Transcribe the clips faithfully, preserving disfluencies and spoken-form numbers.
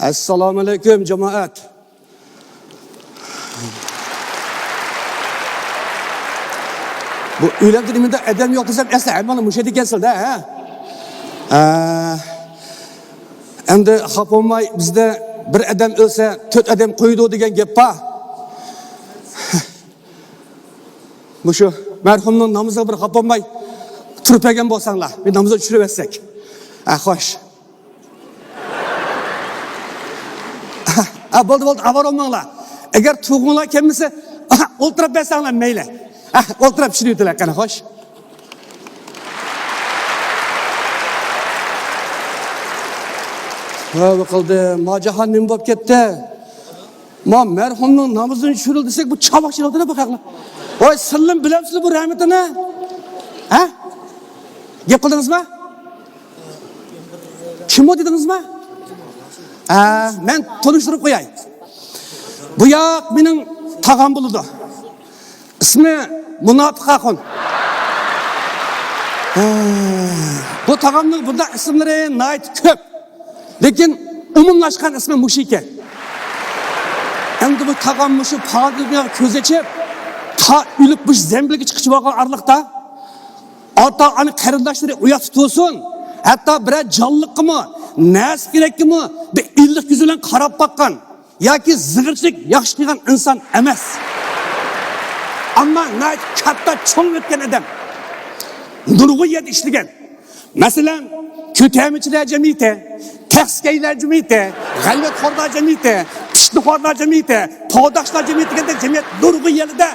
ئەسسالامۇئەلەيكۇم، جامائەت. بۇ ئۆيلەردە نېمىدە ئادەم يوق دېسەم، ئەسلى ھەممىڭلار مۇشۇ يەردە ئىكەنسىلەر-دە، ھە؟ ئە، ئەمدى خاپا بولماي، بىزدە بىر ئادەم ئۆلسە، تۆت ئادەم قويىدۇ دېگەن گەپ بار. مۇشۇ مەرھۇمنىڭ نامىزىغا بىر خاپا بولماي تۇرۇپ بەرگەن بولساڭلار، بىر نامىزغا چۈشۈرۈۋەتسەك. ھە، خوش. ھە، بولدى، بولدى، ئاۋارە بولماڭلار. ئەگەر تۇغۇڭلار كەلمىسە، ئولتۇرۇپ بەرسەڭلار مەيلى. ھە، ئولتۇرۇپ چۈشۈرۈۋېتىلە قېنى، خوش. تۆۋە قىلدى، ما جاھان نېمە بولۇپ كەتتى؟ ما مەرھۇمنىڭ نامىزىنى چۈشۈرۈل دېسەك، بۇ چاۋاك چېلىۋاتىدۇ بۇ خەقلەر. ۋاي، سىلىم بىلەمسىلەر بۇ رەھمىتىنى؟ ھە؟ گەپ قىلدىڭىزمۇ؟ كىم ئۇ دېدىڭىزمۇ؟ ھە، مەن تونۇشتۇرۇپ قوياي. بۇ ياق مېنىڭ تاغام بولىدۇ. ئىسمى مۇناپىق ئاخۇن. ھە، بۇ تاغامنىڭ بۇنداق ئىسىملىرى ناھايىتى كۆپ. لېكىن ئومۇملاشقان ئىسمى مۇشۇ ئىكەن. ئەمدى بۇ تاغام مۇشۇ پادىگە كۆز ئېچىپ، تا ئۆلۈپ مۇشۇ زەمبىلگە چىققىچە بولغان ئارىلىقتا، ئاتا-ئانا قېرىنداشلىرى ئۇياتتا تۇرسۇن، ھەتتا بىرەر جانلىققىمۇ، نەرسە كېرەككىمۇ بىر ئىللىق كۆزى بىلەن قاراپ باققان ياكى زىغىرچىلىك ياخشى قىلغان ئىنسان ئەمەس. ئەمما ناھايىتى كاتتا چوڭ ئۆتكەن ئادەم. نۇرغۇن يەردە ئىشلىگەن. مەسىلەن، كۆتەرمىچىلەر جەمئىيىتى، تەخسىكەيلەر جەمئىيىتى، غەيۋەتخورلار جەمئىيىتى، پىشتىخورلار جەمئىيىتى، پوداقچىلار جەمئىيىتى دېگەندەك جەمئىيەت نۇرغۇن يەردە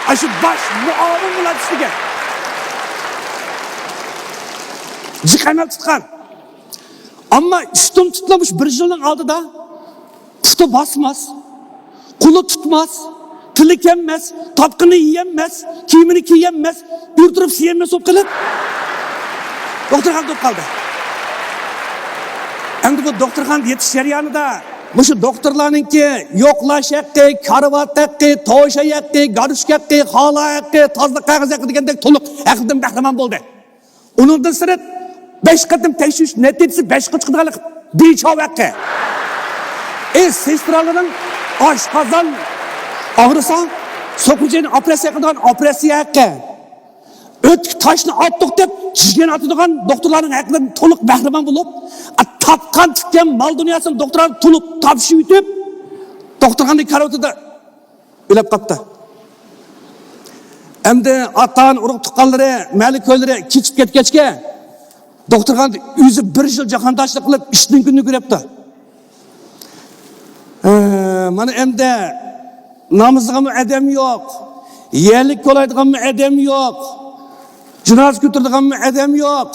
ئاشۇ باش مۇئاۋىن بولۇپ ئىشلىگەن. جىق ئەمەل تۇتقان. ئەمما ئۈستۈن تۇتۇلمۇش بىر يىلنىڭ ئالدىدا پۇتى باسماس، قولى تۇتماس، تىلى كەممەس، تاپقىنى يېيەلمەس، كىيىمىنى كىيەلمەس، ئۆلتۈرۈپ سىيەلمەس بولۇپ قېلىپ، دوختۇرخانىدا تۇرۇپ قالدى. ئەمدى بۇ دوختۇرخانىدا يېتىش جەريانىدا مۇشۇ دوختۇرلارنىڭكى يوقلاش ھەققى، كارىۋات ھەققى، توشاي ھەققى، گاروشكا ھەققى، خالا ھەققى، تازىلىق قەغىزى ھەققى دېگەندەك تولۇق ھەققىدىن بەھرىمەن بولدى. ئۇنىڭدىن سىرت، بەش قېتىم تەكشۈرۈش نەتىجىسى بەش قېتىم چىقىدىغانلىق بىچاۋ ھەققى. ئى، سېسترالارنىڭ ئاشقازان ئاغرىسا، سوكۇرجەينى ئوپېراتسىيە قىلىدىغان ئوپېراتسىيە ھەققى. ئۆتۈك تاشنى ئاتتۇق دەپ، جىگەن ئاتىدىغان دوختۇرلارنىڭ ھەققىدىن تولۇق بەھرىمەن بولۇپ، ئا، تاپقان تىككەن مال دۇنياسىنى دوختۇرغا تولۇپ تاپشۇرۇۋېتىپ، دوختۇرخانىنىڭ كارىۋىتىدا ئۆلۈپ قاپتۇ. ئەمدى ئاتا-ئانا، ئۇرۇق-تۇغقانلىرى، مەلىكۆلىرى كېچىپ كەتكەچكە، دوختۇرخانىدا ئۆزى بىر يىل جاھانداشلىق قىلىپ، ئىشتىن كۈندە كۆرۈپتۇ. ھە، مانا ئەمدى نامىزىغىمۇ ئادەم يوق، يەرلىك كولايدىغانمۇ ئادەم يوق، جىنازا كۆتۈرىدىغانمۇ ئادەم يوق.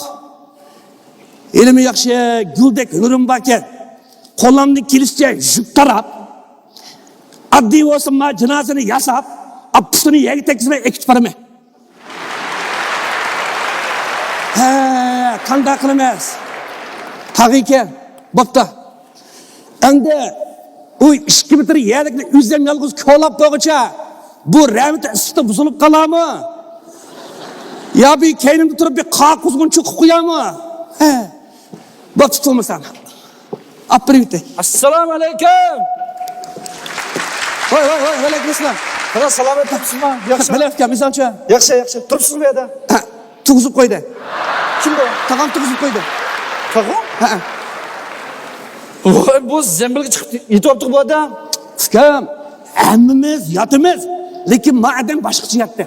ھېلىمۇ ياخشى گۈلدەك ھۆرۈم باركەن. قولۇمدىن كېلىشىچە يۈك تاراپ، ئاددىي بولسىمۇ جىنازىنى ياساپ، ئاپىسىنى يەرگە تەگكۈزمەي ئەكېتىپ بارىمەن. ھە، قانداق قىلىمىز؟ تاغىكەن، بوپتۇ. ئەمدى ئۇ ئىككى مېتىر يەرلىكنى ئۆزۈم يالغۇز كولاپ بولغۇچە، بۇ رەھمىتى ئىسسىقتا بۇزۇلۇپ قالارمۇ؟ يا بىر كەينىمدە تۇرۇپ بىر قاغا قۇزغۇن چوقۇپ قويارمۇ؟ ھە. بوپتۇ، تۇتۇلمىسام. ئاپىرىۋېتەي. ئەسسالامۇ ئەلەيكۇم. ۋاي، ۋاي، ۋاي، ۋەئەلەيكۇم ئەسسالام. قانداق، سالامەت تۇرۇپسىزما؟ ياخشىمۇ؟ بەلەن ئۇكام، ئىسەن چا؟ ياخشى، ياخشى. تۇرۇپسىزمۇ يەردە؟ ھە، تۇرغۇزۇپ قويدى. كىم بۇ؟ تاغام تۇرغۇزۇپ قويدى. تاغام؟ ھە. ۋاي، بۇ زەمبىلگە چىقىپ يېتىۋاپتۇ بۇ ئادەم. ئۇكام، ھەممىمىز ياتىمىز، لېكىن ما ئادەم باشقىچە ياتتى.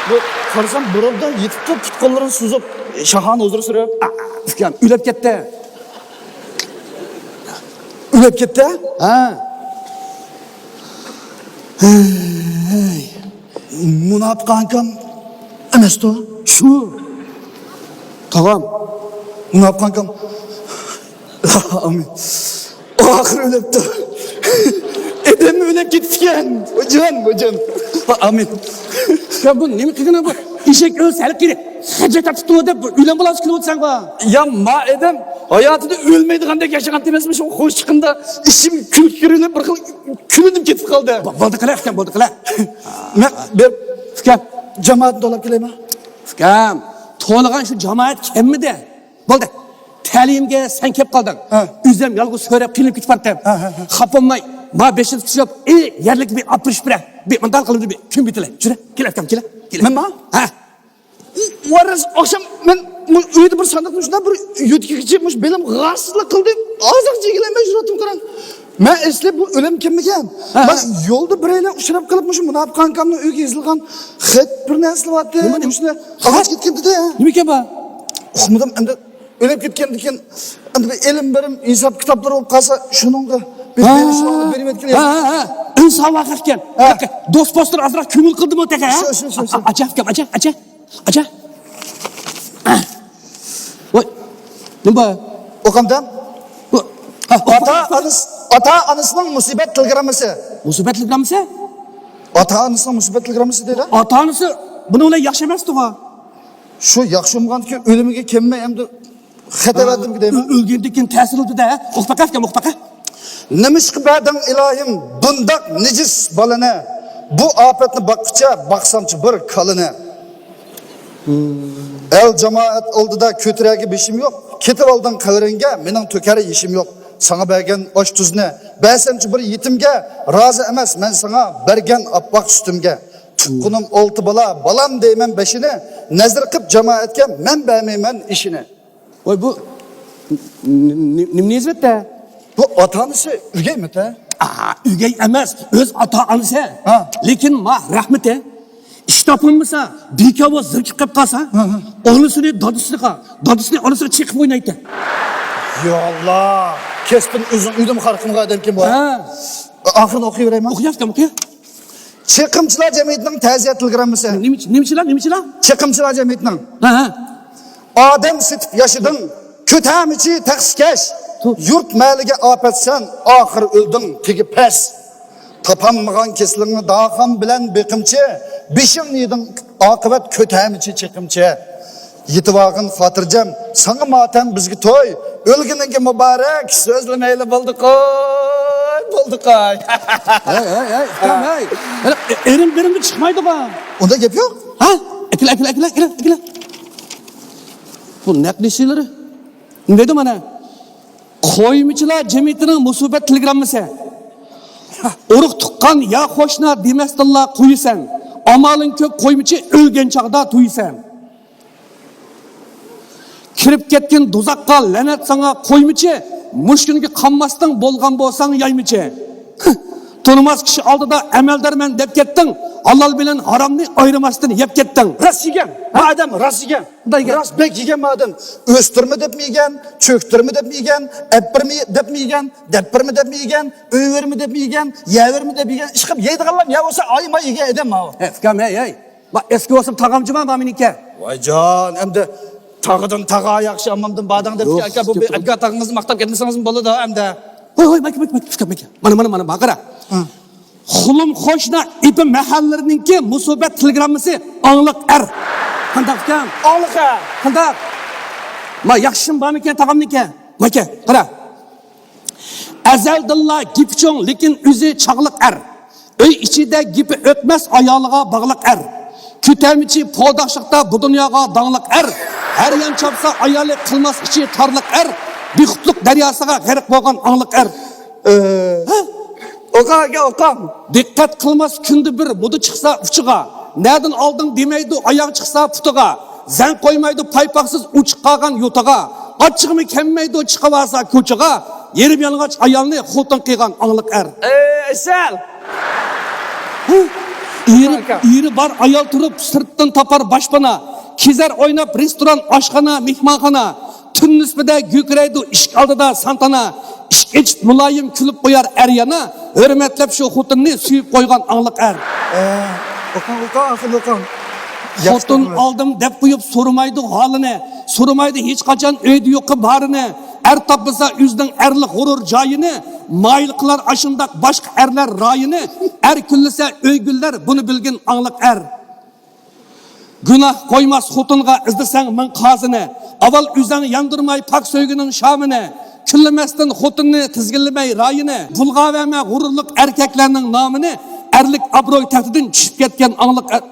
بۇ قارىسام، بۇرۇلدى، يېتىپتۇ، پۇت-قوللىرىنى سوزۇپ، شاھانە ھۇزۇر سۈرۈپ. ئا، ئۇكام، ئۆلۈپ كەتتى. ئۆلۈپ كەتتى؟ ھە. ھەي. مۇناپىق ئاكام ئەمەستۇ؟ شۇ. تاغام. مۇناپىق ئاكام. ئامىن. ئاخىرى ئۆلۈپتۇ. ئادەممۇ ئۆلۈپ كېتىپتىكەن. بۇجان، بۇجان. ئامىن. يا بۇ نېمە قىلغىنى بۇ؟ ئېشەك ئۆلسە ھەل قىلدى. خەجەت تۇتۇۋ دەپ ئۆلۈم بولاسى كېلىۋاتىسەن بۇ. يا ما ئادەم ھاياتىدا ئۆلمەيدىغاندەك ياشىغان ئەمەسمۇ، شۇ خوش چىققىندا ئىچىم كۈلكە كىرىلىپ بىر خىل كۈلۈنۈپ كېتىپ قالدى. بولدى قىلە ئۇكام، بولدى قىلە. مەن بىر ئۇكام. جامائەتنى تولاپ كېلەيمۇ؟ ئۇكام، تولىغان شۇ جامائەت كەممىدى. بولدى. تەلىيىمگە سەن كەپ قالدىڭ. ھە. ئۆزۈم يالغۇز سۆرەپ قىينىلىپ كېتىپ بارتتىم. ھە، ھە، ھە. خاپا بولماي، ما بېشىنى تۇتۇشۇپ، ئى، يەرلىككە بىر ئاپىرىشىپ بېرە. بىر مۇنداق قىلىمدۇ، بىر كۈن بېتىلى. جۈرە، كېلە ئاكام، كېلە. كېلە. مەنما؟ ھە. ۋاررەس، ئاخشام مەن مۇ-، ئۆيدە بىر ساندۇقنى شۇنداق بىر يۆتكىگىچە مۇشۇ بېلىم غاسىزلىق قىلدى. ئازاق جىگىلەنمەي يۈرۈۋاتىمەن قاراڭ. مەن ئەسلى بۇ ئۆلۈم كەممىكەن. ھە، مەن ھە. يولدا بىرەيلەن ئۇچراپ قېلىپ مۇشۇ مۇناپىق ئاكامنىڭ ئۆيىگە يېزىلغان خەت بىر نەرسە بارتى. نېمە، نېمە؟ مۇشۇنى ئاغاچ كەتكەن دېدى. نېمىكەن بۇ؟ ئۇقمىدىم ئەمدى. ئۆلۈپ كەتكەندىن كېيىن ئەمدى بىر ئىلىم بېرىم، ھېساب كىتابلىرى بولۇپ قالسا شۇنىڭغا بىر ھە، بېرىش ھە، بېرىۋەتكىلى. ھە، ھە، ھە. ئىنسان ۋاقىتكەن. ھە. دوست پوستلار ئازراق كۆڭۈل قىلدىمۇ تېخى، ھە؟ شۇ، شۇ، شۇ، شۇ. ئاچا ئاكام، ئاچا، ئاچا. ئاچا. ۋاي، نېمە بار؟ ئوقامدىم. بۇ، ھە، ئاتا ئانىسى، ئاتا ئانىسىنىڭ مۇسىبەت تېلېگراممىسى. مۇسىبەت تېلېگراممىسى؟ ئاتا ئانىسىنىڭ مۇسىبەت تېلېگراممىسى دەيدۇ. ئاتا ئانىسى بۇنىڭ بىلەن ياخشى ئەمەستىغۇ. شۇ ياخشى بولمىغاندىكىن ئۆلۈمىگە كەممەي ئەمدى خەت ئەۋەتتىمگۇ دەيمەن. ئۆ-، ئۆلگەندىن كېيىن تەسىر ئالدى-دە. ئوقۇپ باقە ئاكام، ئوقۇپ باقە. نېمىشقا بەردىڭ ئىلاھىم بۇنداق نىجىس بالىنى؟ بۇ ئاپەتنى باققۇچە باقسامچۇ بىر كالىنى. ئەل جامائەت ئالدىدا كۆتۈرەرگە بېشىم يوق. كېتىۋالدىڭ قەۋرىڭگە، مېنىڭ تۆكەر يېشىم يوق. ساڭا بەرگەن ئاش تۇزنى بەرسەمچۇ بىر يېتىمگە؟ رازى ئەمەس مەن ساڭا بەرگەن ئاپئاق سۈتۈمگە. تۇغقىنىم ئالتە بالا، بالام دەيمەن بېشىنى. نەزىر قىپ جامائەتكە، مەن بەرمەيمەن ئىشىنى. ۋاي، بۇ ن-، ن-، نېمىنى يېزىۋەتتى؟ بۇ ئاتا-ئانىسى ئۆگەيمىتى؟ ئا، ئۆگەي ئەمەس، ئۆز ئاتا-ئانىسى. ھە. لېكىن ما رەھمىتى. ئىش تاپالمىسا، بىكاۋا زىركىپ قېلىپ قالسا، ھە، ھە. ئانىسىنى دادىسىغا، دادىسىنى ئانىسىغا چېقىپ ئوينايتتى. يا ئاللا، كەسپىن ئۆزۈڭ ئۆيدىن خار قىلمىغان ئادەمكەن بۇ. ھە. ئاخىرىنى ئوقۇيۋېرەيمەن. ئوقۇياۋەرسەڭ، ئوقۇيا. چېقىمچىلار جەمئىيىتىنىڭ تەزىيە تېلېگراممىسى. نېمە-، نېمىچىلار، نېمىچىلار؟ چېقىمچىلار جەمئىيىتىنىڭ. ھە، ھە. ئادەم سېتىپ ياشىدىڭ، كۆتەرمىچى تەخسىكەش. تۇ. يۇرت مەھەللىگە ئاپەتسەن، ئاخىر ئۆلدۈڭ تېگى پەس. تاپالمىغان كېسىلىڭنى داخان بىلەن بېقىمچى، بېشىڭنى يېدىڭ ئاقىۋەت كۆتەرمىچى چېقىمچى. يېتىۋالغىن خاتىرجەم، ساڭا ماتەم بىزگە توي. ئۆلگىنىڭگە مۇبارەك، سۆزلىمەيلى بولدى قوي، بولدى قوي. ھەي، ھەي، ھەي، ئۇكام، ھەي. ھېلى ئېرىم بېرىمدە چىقمايدىغۇ. ئۇنداق گەپ يوق. ھە؟ ئەكېلە، ئەكېلە، ئەكېلە، ئەكېلە، ئەكېلە. بۇ نەق نېشىلىرى؟ نېمە دەيدۇ مانا؟ قويمىچىلار جەمئىيىتىنىڭ مۇسىبەت تېلېگراممىسى. ئۇرۇق تۇغقان يا قوشنا دېمەستىنلا قويىسەن. ئامالىڭ كۆپ قويمىچى، ئۆلگەن چاغدا تويىسەن. كىرىپ كەتكىن دوزاخقا لەنەت ساڭا قويمىچى، مۇشۇ كۈنگە قانماستىڭ بولغان بولساڭ يايمىچى. تونۇماس كىشى ئالدىدا ئەمەلدارمەن دەپ كەتتىڭ، ھالال بىلەن ھارامنى ئايرىماستىن يەپ كەتتىڭ. راست يېگەن، ھە؟ بۇ ئادەم راست يېگەن. قانداق يېگەن؟ راست بەك يېگەن بۇ ئادەم. ئۆستۈرمە دەپمۇ يېگەن، چۆكتۈرمە دەپمۇ يېگەن، ئەپبىرمە دەپمۇ يېگەن، دەپبىرمە دەپمۇ يېگەن، ئۆيۋەرمە دەپمۇ يېگەن، يەۋەرمە دەپمۇ يېگەن، ئىشقىلىپ يەيدىغانلام يەۋالسا ئايىماي يېگەن ئادەم ماۋۇ. ھە، ئۇكام، ھەي، ھەي. ما ئەسكى بولسام تاغامچىما ما مېنىڭكى. ۋايجان، ئەمدى تاغىدىن تاغا ياخشى، ئاممامدىن باداڭ دەپ يوق، ئاكا، بۇ يوق، يوق. ئاكا تاغىڭىزنى ماختاپ كەتمىسىڭىزمۇ بولىدۇ ئەمدى. ھوي، ھوي، ماكا، ماكا، ماكا، ماكا. مانا، مانا، مانا، مانا، قارا. ھە. خۇلۇم قوشنا ئېپى مەھەللىلىرىنىڭكى مۇسىبەت تېلېگراممىسى ئاڭلىق ئەر. قانداق ئىكەن؟ ئاڭلىق ئەر. قانداق؟ ما ياخشىمۇ بارمىكەن تاغامنىڭكى؟ ماكا، قارا. ئەزەلدىنلا گېپى چوڭ، لېكىن ئۆزى چاغلىق ئەر. ئۆي ئىچىدە گېپى ئۆتمەس، ئايالىغا باغلىق ئەر. كۆتەرمىچى پوداقشىقتا بۇ دۇنياغا داڭلىق ئەر. ھەر يان چاپسا ئايالى، قىلماس ئىچى تارلىق ئەر. بىخۇدلۇق دەرياسىغا غەرق بولغان ئاڭلىق ئەر. ئە، ھە؟ ئوقۇڭ ئاكا، ئوقۇڭ. دىققەت قىلماس كۈندە بىر مودا چىقسا ئۇچىغا. نەدىن ئالدىڭ دېمەيدۇ ئاياغ چىقسا پۇتىغا. زەڭ قويمايدۇ پايپاقسىز ئۇچۇپ قالغان يوتىغا. ئاچچىقىمۇ كەممەيدۇ چىقىۋالسا كوچىغا. يېرىم يالىڭاچ ئايالنى خوتۇن قىلغان ئاڭلىق ئەر. ئەي، ئەسەل! ھە؟ ئېرى، ئاكا. ئېرى بار ئايال تۇرۇپ سىرتتىن تاپار باشپانا. كېزەر ئويناپ رېستوران، ئاشخانا، مېھمانخانا. تۈن نىسپىدە گۈركىرەيدۇ ئىشىك ئالدىدا سانتانا. ئىشىك ئېچىپ مۇلايىم كۈلۈپ قويار ئەر يانا. ھۆرمەتلەپ شۇ خوتۇننى سۆيۈپ قويغان ئاڭلىق ئەر. ئە، ئوقۇڭ، ئوقۇڭ، ئاخىرىنى ئوقۇڭ. ياخشى خوتۇن تامام. ئالدىم دەپ قويۇپ سورىمايدۇ ھالىنى. سورىمايدۇ ھېچقاچان ئۆيدە يوقى بارىنى. ئەر تاپمىسا ئۆزىنىڭ ئەرلىك غۇرۇر جايىنى. مايىل قىلار ئاشۇنداق باشقا ئەرلەر رايىنى. ئەر كۈنلىسە ئۆي گۈللەر، بۇنى بىلگىن ئاڭلىق ئەر. گۇناھ قويماس خوتۇنغا ئىزدىسەڭ مىڭ قازىنى. ئاۋۋال ئۆزۈڭ ياندۇرماي پاك سۆيگۈنىڭ شامىنى. كۈنلىمەستىن خوتۇننى تىزگىنلىمەي رايىنى. بۇلغاۋەرمە غۇرۇرلۇق ئەركەكلەرنىڭ نامىنى. ئەرلىك ئابرۇي تەختىدىن چۈشۈپ كەتكەن ئاڭلىق ئەر.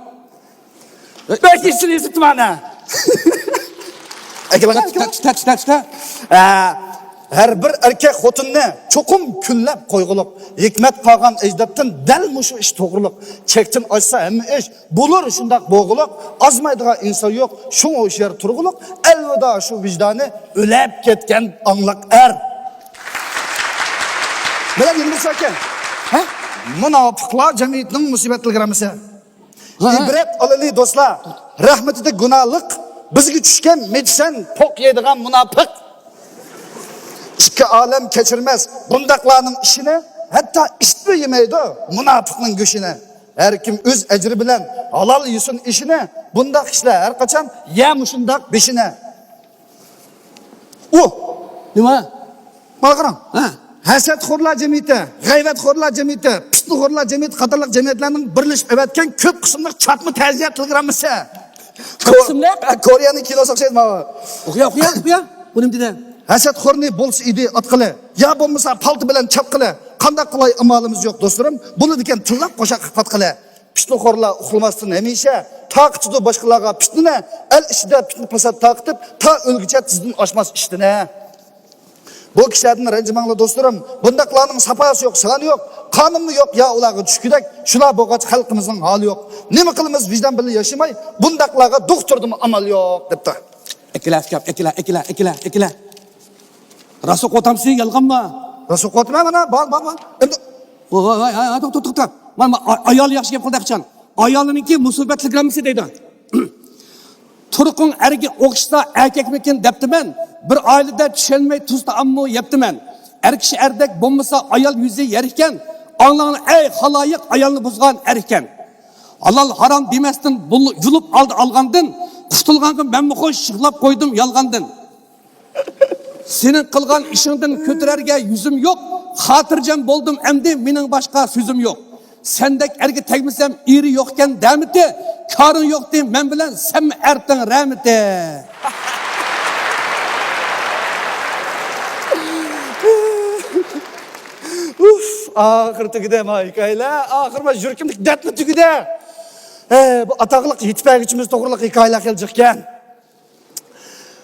بەك يېشىل يېزىپتىمەن ھە. ئەكېلىڭ. تۇتە، تۇتە، تۇتە، تۇتە. ئە، ھەر بىر ئەركەك خوتۇننى چوقۇم كۈنلەپ قويغۇلۇق. ھېكمەت قالغان ئەجدادتىن دەل مۇشۇ ئىش توغرۇلۇق. چەكتىن ئاشسا ھەممە ئىش، بولۇر شۇنداق بوغۇلۇق. ئازمايدىغان ئىنسان يوق، شۇڭا ھوشيار تۇرغۇلۇق. ئەلۋىدا شۇ ۋىجدانى، ئۆلۈپ كەتكەن ئاڭلىق ئەر. بىلەن يەنە بىر سۆز ئىكەن. ھە؟ مۇناپىقلار جەمئىيىتىنىڭ مۇسىبەت تېلېگراممىسى. ھە، ھە. ئىبرەت ئالىلى دوستلار، رەھمىتىدە گۇناھلىق، بىزگە چۈشكەن مېدىسەن پوق يەيدىغان مۇناپىق. ئىككى ئالەم كەچۈرمەس بۇنداقلارنىڭ ئىشىنى، ھەتتا ئىتمۇ يېمەيدۇ مۇناپىقنىڭ گۆشىنى. ھەر كىم ئۆز ئەجرى بىلەن ھالال يېسۇن ئېشىنى، بۇنداق كىشىلەر ھەر قاچان يە مۇشۇنداق بېشىنى. ئۇ. نېمە؟ مانا قاراڭ. ھە. ھەسەتخورلار جەمئىيىتى، غەيۋەتخورلار جەمئىيىتى، پىتنىخورلار جەمئىيىتى قاتارلىق جەمئىيەتلەرنىڭ بىرلىشىپ ئەۋەتكەن كۆپ قىسىملىق چاتما تەزىيە تېلېگراممىسى. كۆپ قىسىملىق؟ ھە، كورېيەنىڭ كىنوسىغا ئوخشايدۇ ماۋۇ. ئوقۇيا، ئوقۇيا، ئوقۇيا. بۇ نېمە دېدى؟ ھەسەتخورنى بولسا ئىدى ئاتقىلى، يا بولمىسا پالتا بىلەن چاپقىلى. قانداق قىلاي، ئامالىمىز يوق دوستلىرىم، بولىدىكەن تىللاپ قوشاق قاتقىلى. پىتنىخورلار ئۇخلىماستىن ھەمىشە، تارقىتىدۇ باشقىلارغا پىتنىنى، ئەل ئىچىدە پىتنە-پاسات تارقىتىپ، تا ئۆلگۈچە تىزدىن ئاشماس ئىشتىنى. بۇ كىشىلەردىن رەنجىمەڭلار دوستلىرىم، بۇنداقلارنىڭ ساپاسى يوق، سانى يوق، قانۇنمۇ يوق يا ئۇلارغا چۈشكۈدەك، شۇلار بولغاچ خەلقىمىزنىڭ ھالى يوق. نېمە قىلىمىز ۋىجدان بىلەن ياشىماي، بۇنداقلارغا دوختۇردىمۇ ئامال يوق، دەپتۇ. ئەكېلە، ئەكېلە، ئەكېلە، ئەكېلە، ئەكېلە. راست ئوقۇۋاتامسىز، يالغانمۇ؟ راست ئوقۇۋاتىمەن، مانا، بار، بار، بار. ئەمدى ۋاي، ۋاي، ۋاي، ۋاي، توختا، توختا، توختا. مانا، مانا، ئا-، ئايال ياخشى گەپ قىلدى ھەرقاچان. ئايالنىڭكى مۇسىبەت تېلېگراممىسى دەيدۇ. تۇرقۇڭ ئەرگە ئوخشىسا ئەركەكمىكىن دەپتىمەن. بىر ئائىلىدە چۈشەنمەي تۇز تائاممۇ يەپتىمەن. ئەر كىشى ئەردەك بولمىسا ئايال يۈزى يەر ئىكەن. ئاڭلاڭلار ئەي خالايىق، ئايالنى بۇزغان ئەر ئىكەن. ھالال ھارام دېمەستىن بۇل-، يۇلۇپ ئالدى ئالغاندىن، قۇتۇلغانغا مەنمۇ خوش يىغلاپ قويدۇم يالغاندىن. سېنىڭ قىلغان ئىشىڭدىن كۆتۈرەرگە يۈزۈم يوق، خاتىرجەم بولدۇم ئەمدى مېنىڭ باشقا سۆزۈم يوق. سەندەك ئەرگە تەگمىسەم ئېرى يوقكەن دەمىتى، كارىڭ يوقتى مەن بىلەن سەنمۇ ئەرتىڭ رەمىتى. ئۇف، ئاخىرى تۈگىدى ما ھېكايىلەر، ئاخىرى ما يۈرىكىمدىكى دەردمۇ تۈگىدى. ھە، بۇ ئاتاقلىق يېتىپ بەرگۈچىمىز توغرىلىق ھېكايىلەر خېلى جىقكەن.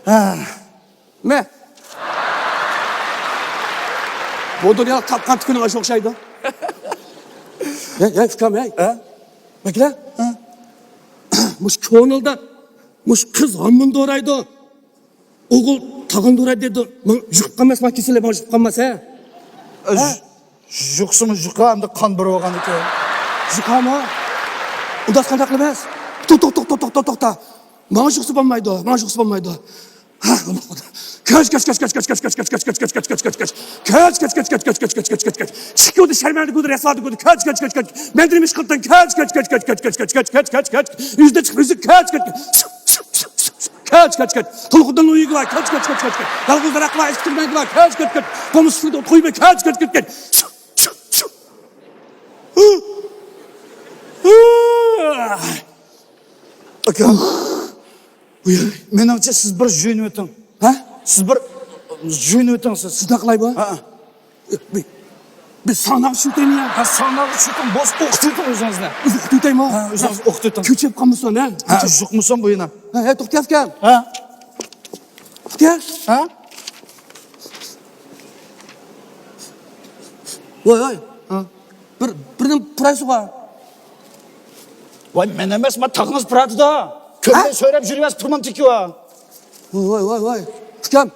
ھە. مە. بۇ دۇنيادا تاپقان تۈكۈنۈڭ ئاشۇ ئوخشايدۇ. ھەي، ھەي، ئۇكام، ھەي. ھە؟ بەكرە؟ ھە؟ مۇشۇ كۆڭۈلدە، مۇشۇ قىز ھاممىنى دورايدۇ. ئوغۇل تاغىنى دورايدۇ دەيدۇ. ماڭا يۇقۇپ قالماس، ماڭا كېسەللىك ماڭا يۇقۇپ قالماس، ھە؟ ھە؟ يۇقسىمۇ يۇقا، ئەمدى قان بېرىۋالغاندىكىن. يۇقامۇ؟ ئۇنداق قانداق قىلىمىز؟ توختا، توختا، توختا، توختا، توختا. ماڭا يۇقسا بولمايدۇ، ماڭا يۇقسا بولمايدۇ. ھە، كەچ، كەچ، كەچ. كەچ، كەچ، كەچ، كەچ. ئىككى كۈندە شەرمەندە كۈندە، رەسۋادا كۈندە. كەچ، كەچ، كەچ، كەچ. مەندىن نېمە ئىش قىلدىڭ؟ كەچ، كەچ، كەچ. ئۆيدىن چىقىپ ئۆزۈك. كەچ، كەچ، كەچ. كەچ، كەچ، كەچ. تولغۇدان ئۆيگە بار. كەچ، كەچ، كەچ، كەچ. يالغۇز راقلا ئىسكىتىمەنگە بار. كەچ، كەچ، كەچ. بولمىسا تويما. كەچ، كەچ، كەچ، كەچ. ئاكا، مېنىڭچە سىز بىر يۇيۇنۇۋېتىڭ. ھە؟ سىز بىر يۇيۇنۇۋېتىڭ سىز. شۇنداق قىلاي بۇ؟ ھە. بىر، بىر ساڭناغا چۈشۈۋېتەيمۇ يا؟ ھە، ساڭناغا چۈشۈۋېتىڭ. بولسا ئوقۇتۇۋېتىڭ ئۆزىڭىزنى. ئۆزۈم ئوقۇتۇۋېتەيمۇ؟ ھە، ئۆزىڭىز ئوقۇتۇۋېتىڭ. كۆچۈپ قالمىسۇن، ھە؟ ھە، يۇقمىسۇن بۇ يەنە. ھە، ھە، توختايسىكەن. ھە؟ توختا. ھە؟ ۋاي، ۋاي. ھە؟ بىر، بىرنى پۇرايسىغۇ. ۋاي، مەن ئەمەس، ما تاغىڭىز پۇراتىدا. كۆرمەي ھە؟ سۆرەپ يۈرۈۋەرسە پۇرمام تېكىۋا. ۋاي، ۋاي، ۋاي. ئۇكام،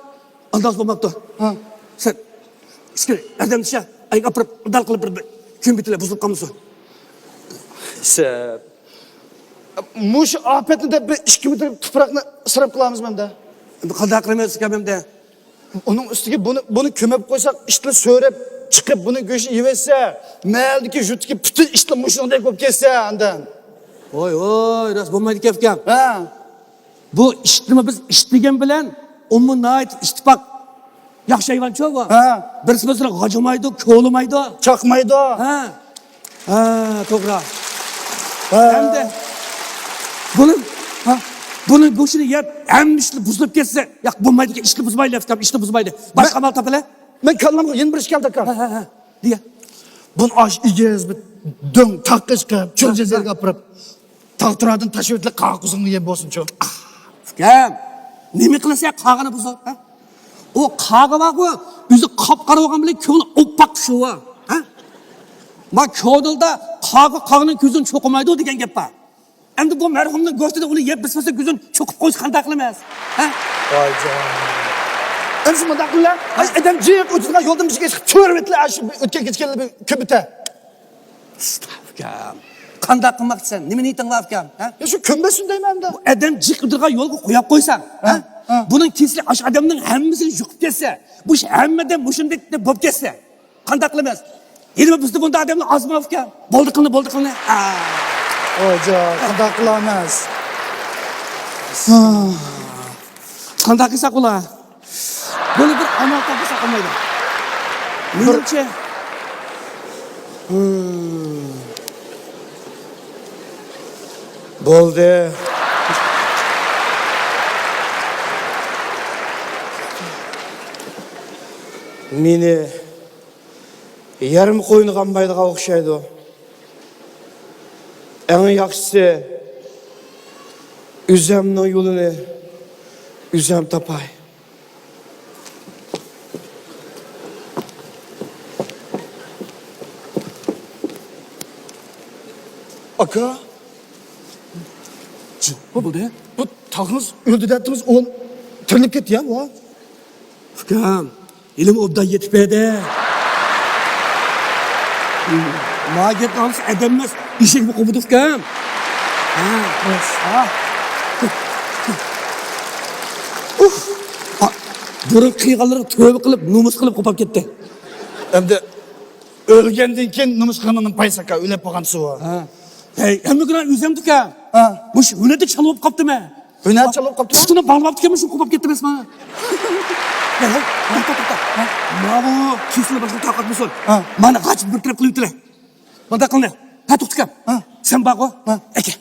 ئانداق بولماپتۇ. ھە. سەن ئىچكى ئادەم چىشە، ئەيگە ئاپىرىپ، ئۇنداق قىلىپ بىر، بىر كۈن بېتىلە بۇزۇلۇپ قالمىسۇن. سەن مۇشۇ ئاپەتنى دەپ بىر ئىككى مېتىر تۇپراقنى ئىسراپ قىلامىز مەندە. ئەمدى قانداق قىلىمىز ئۇكام ئەمدى؟ ئۇنىڭ ئۈستىگە بۇنى، بۇنى كۆمۈپ قويساق، ئىتلار سۆرەپ چىقىپ، بۇنى گۆشىنى يېۋەتسە، مەھەللىدىكى، يۇرتتىكى پۈتۈن ئىتلار مۇشۇنىڭدەك بولۇپ كەتسە، ئاندىن. ۋاي، ۋاي، راست بولمايدىكەن ئۇكام. ھە. بۇ ئىتنىمۇ بىز ئىت دېگەن بىلەن، ئۇمۇ ناھايىتى ئىتتىپاق. ياخشى ھايۋانچۇ بۇ. ھە. بىرسى بىرسىنى غاجىمايدۇ، كولىمايدۇ. چاقمايدۇ. ھە. ھە، توغرا. ھە. ھەمدە بۇنىڭ، ھە، بۇنىڭ گۆشىنى يەپ، ھەممە ئىشلار بۇزۇلۇپ كەتسە، ياق، بولمايدىكەن، ئىشنى بۇزمايلى، ئۇكام، ئىشنى بۇزمايلى. باشقا مەن، ئامال تاپىلى. مەن كاللامغا يەنە بىر ئىش كەلدى، ئاكا. ھە، ھە، ھە. دېگە. بۇنى ئاش ئېگىز بىر دۆڭ تاغقا چىقىپ، چۆل ھە، جەزىرىگە ھە. ئاپىرىپ، تاغ تۇراردىن تاشلىۋېتىلى قاغا قوزۇڭنى يەپ بولسۇنچۇ. ئۇكام، نېمە قىلىسەن قاغىنى بۇزۇپ، ھە؟ ئۇ قاغا بارغۇ، ئۆزى قاپقارا بولغان بىلەن كۆڭلى ئوپئاق شۇ، ھە؟ ما كۆڭۈلدە قاغا قاغىنىڭ كۆزىنى چوقۇمايدۇ دېگەن گەپ بار. ئەمدى بۇ مەرھۇمنىڭ گۆشىنى ئۇنى يەپ بىسمىسە كۆزىنى چوقۇپ قويسا قانداق قىلىمىز؟ ھە؟ ۋايجان. ئەمدى شۇنداق قىلە. ئاي، ئادەم جىق ئۆتىدىغان يولدىن بىر كۆرۈۋېتىلە، شۇ ئۆتكەن كەچكەنلەر بىر كۆمۈتە. ئۇكام، قانداق قىلماقچىسەن؟ نېمە نىيىتىڭ بار ئۇكام؟ ھە؟ يا شۇ كۆمبەتسۇن دەيمەن ئەمدى. بۇ ئادەم جىق ئۆتىدىغان يولغا قويۇپ قويساڭ، ھە؟ ھە، ھە. بۇنىڭ كېسىلى ئاشۇ ئادەمنىڭ ھەممىسىنى يۇقۇپ كەتسە، بۇ ئىش ھەممىدە مۇشۇندەك بولۇپ كەتسە، قانداق قىلىمىز؟ ھېلىمۇ بىزدە بۇنداق ئادەملەر ئازمۇ ئۇكام؟ بولدى قىلنى، بولدى قىلنى. خوجا، قانداق قىلىمىز؟ قانداق قىلساق بولا؟ بۇنى بىر ئامال تاپمىساق بولمايدۇ. مېنىڭچە. بولدى. مېنى يەرمۇ قوينىغا ئالمايدىغان ئوخشايدۇ. ئەڭ ياخشىسى، ئۆزەمنىڭ يولىنى ئۆزەم تاپاي. ئاكا. جۇ، بۇ بولدى. بۇ تاغىڭىز ئۆلدى دەپتىڭىز، ئۇ تىرىلىپ كەتتى يا، بۇ. ئۇكام، ھېلىمۇ ئوبدان يېتىپ بەردى. ما گەپنى ئاڭلىسا ئادەم ئەمەس، ئېشەكمۇ قوپىدۇ ئۇكام. ھە. ھە. ئۇھ. ھا، بۇرۇن قىلغانلىرىغا تۆۋە قىلىپ، نومۇس قىلىپ قوپاپ كەتتى. ئەمدى ئۆلگەندىن كېيىن نومۇس قىلغىنىڭدىن پايدىسى ئاكا، ئۆلۈپ بولغان سۇ. ھە. ھەي، ھەممە گۇناھ ئۆزۈمدىكەن. ھە. مۇشۇ ھۈنەردىن چالا بولۇپ قاپتىمەن. ھۈنەر چالا بولۇپ قاپتۇ. پۇتىنى باغلاپتىكەنمەن، شۇ قوپاپ كەتتى ئەمەسمۇ. ھەي، ھەي، توختا، توختا. ھە؟ ماۋۇ كېسىلى باشقا تاقاتمىسۇن. ھە. مانا غاچىنى بىر تەرەپ قىلىۋېتىلە. مۇنداق قىلىڭ. ھە، توختىكەم. ھە. سەن بارغۇ. ھە. ئەكە.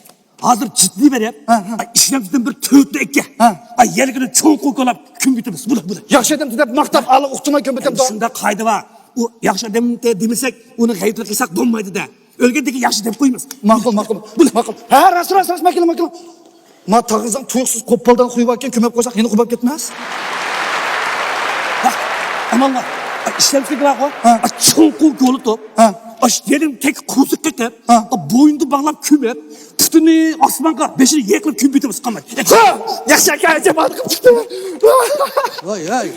ھازىر جىددىي بېرىپ، ھە، ھە. ئاي، ئىشلەمچىدىن بىر تۆتنى ئەككە. ھە. ئاي، يەرلىكىنى چوڭقۇر كولاپ كۆمۈۋېتىمىز. بۇلا، بۇلا. ياخشى ئادەم دەپ ماختاپ، ئالىغا ئۇقتۇرماي كۆمۈۋېتىمىز. شۇنداق قائىدە بار. ئۇ ياخشى ئادەم دېمىسەك، ئۇنىڭ غەيۋىتىنى قىلساق بولمايدۇ-دە. ئۆلگەندىن كېيىن ياخشى دەپ قويىمىز. ماقۇل، ماقۇل، بۇلا. ماقۇل. ھە، راست، راست، راست، ماقۇل، ماقۇل. ما تاغىزىڭ تۇيۇقسىز قوپالدان خۇيۇۋەتكەن، كۆمۈپ قويساق يەنە قوپاپ كەتمەس؟ ۋاھ، ئامال بار. ئىشلەمچىلىك بارغۇ. ھە. چوڭقۇر كولىتىپ. ھە. ئاش يېرىم تەك قوزۇق قېقىپ. ھە. بوينىدا باغلاپ كۆمۈپ، پۇتىنى ئاسمانغا، بېشىنى يېقىلىپ كۆمۈپ كېتىمىز، قالماي. ھە! ياخشى ئاكا، جامائەت قىلىپ چىقتى. ۋاي، ۋاي.